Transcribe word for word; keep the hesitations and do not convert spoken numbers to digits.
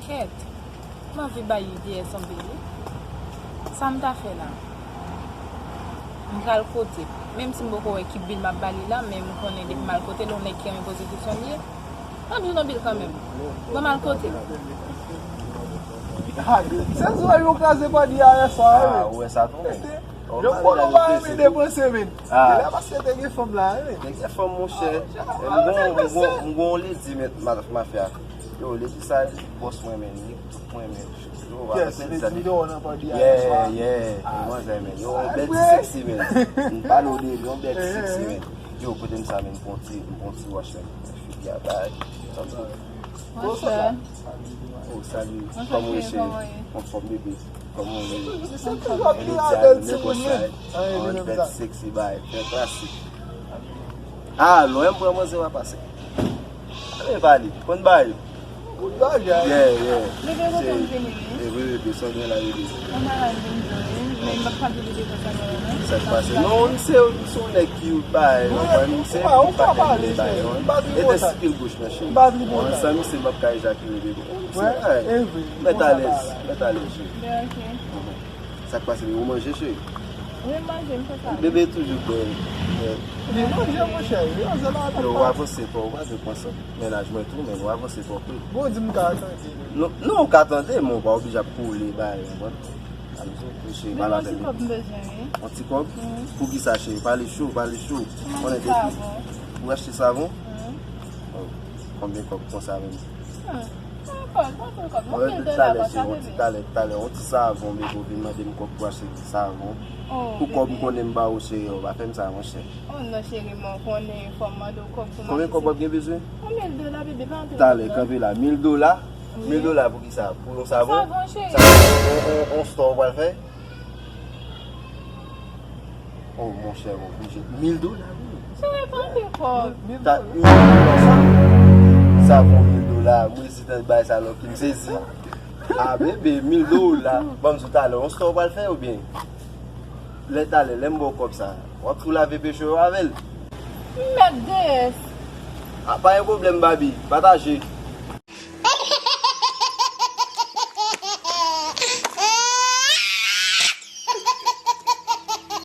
Kèt, m anvi bay li deyès anpil wi. Sa m ta fè la? M pral kote. Menm si m poko wè ki bil m ap ba li la, men m konnen depi m al kote l, yon nèg ki renmen poze kesyon li ye. M ap jwenn yon bil kanmenm. Bon, m al kote l. Se sou yo kraze bandi a yè swa, wi. Ou wè sa tou, men. Yo konnen w pa renmen depanse, men. Lè paske te gen fanm la, wi. Te gen fanm, monchè. M gon, m gon, m gon ledi, men, mafya. Yo, ledi sa, bòs mwen, men. Li tout mwen, men. Yo, avèk ledi sa, li dòw nan bandi a yè swa. Yeah, yeah. Manzè, men. Yo, yon bèl ti seksi, men. M pale w de li, yon bèl ti seksi, men. Yo, kote m sa, men, m pon ti, m pon ti wòch, men. Figi a bay. Monchè. Oh, salut. Kòman w ye, cheri? Anfòm, bebe. Kòman w ye? Se toujou ap pale de timoun, wi. An bèt seksi bay, fè klasik. Ah, lwen m pran manzè w ap pase. Ale pale, konn bay. Good bagay. Yeah, yeah. Bebe, kote m vini, wi? E wi, bebe, sa w gen la, bebe? Yon bagay m vin di w, wi. Men m p ap ka di bebe konsa non, non. Sa k pase? Non, m se, m se yon nèg ki bay, ou konprann? M se yon nèg ki bay, non? E te si pil gouch, men, cheri. Mwen, san misye, m p ap ka ejakile, bebe. M se, mèt alèz, mèt alèz, cheri. Sa k pase, bebe? Ou manje, cheri? Wi, m manje, m fè sa. Bebe toujou bèl. Li manje, monchè. Yo, zè la. Yo, w avanse pa, ou pa vle pran san mennaj mwen tou, men w avanse pa, wi. Bon, di m ka tande. Non, non, ou ka tande, men w pa oblije ap koule, bay, ou konprann? Sa m di w, cheri, pale avè m. Yon ti kòb m bezwen, wi. Yon ti kòb? Pou ki sa, cheri? Pale cho, pale cho. Konnen depi. Pou achte savon? Oh, konbyen kòb konsa menm? Yon kòb, yon kòb, yon mil dola konsa, bebe. Talè, talè, yon ti savon, bebe, ou vin mande m kòb pou achte ti savon. Pou kòb m konnen m ba ou, cheri, ou pa fè m sa, monchè. Oh non, cheri, mwen konnen fò m mande w kòb pou m achte. Konbyen kòb w ap gen bezwen? Yon mil dola, bebe, pa antre. Talè, kanpe la. Mil dola? Mil dola pou ki sa? Pou yon savon? Savon, cheri. Savon, on, on, on store w pral fè? Oh, monchè, ou oblije. Mil dola, wi. Cheri, pa antre kòb. Ta, mil dola sa? Savon mil dola, mwen si tan bay sa lòk, m sezi. Ah, bebe, mil dola. Ban m di w talè, on store w pral fè oubyen? Lè talè, lè m ba w kòb sa, w ap tou lave peche yo avè l. Mèt deyès. Ah, pa gen pwoblèm, baby. Pataje.